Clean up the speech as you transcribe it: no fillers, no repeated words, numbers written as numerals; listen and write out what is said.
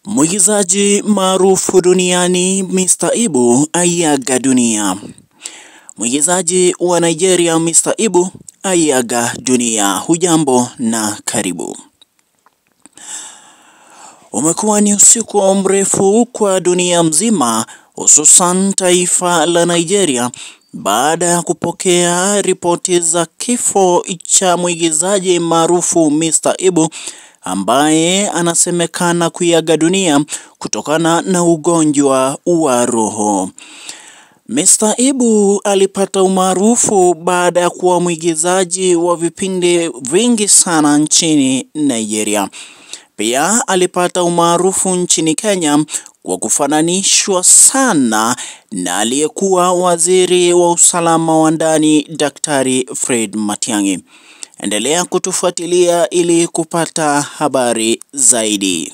Mwigizaji maarufu duniani Mr. Ibu aiaga dunia. Mwigizaji wa Nigeria Mr. Ibu aiaga dunia. Hujambo na karibu. Umekuwa ni usiku mrefu kwa dunia mzima, hususan taifa la Nigeria, baada ya kupokea ripoti za kifo cha mwigizaji maarufu Mr. Ibu ambaye anasemekana kuiaga dunia kutokana na ugonjwa wa roho. Mr. Ibu alipata umaarufu baada ya kuwa mwigizaji wa vipindi vingi sana nchini Nigeria. Pia alipata umaarufu nchini Kenya kwa kufananishwa sana na aliyekuwa waziri wa usalama wa ndani Daktari Fred Matiang'i. Endelea kutufuatilia ili kupata habari zaidi.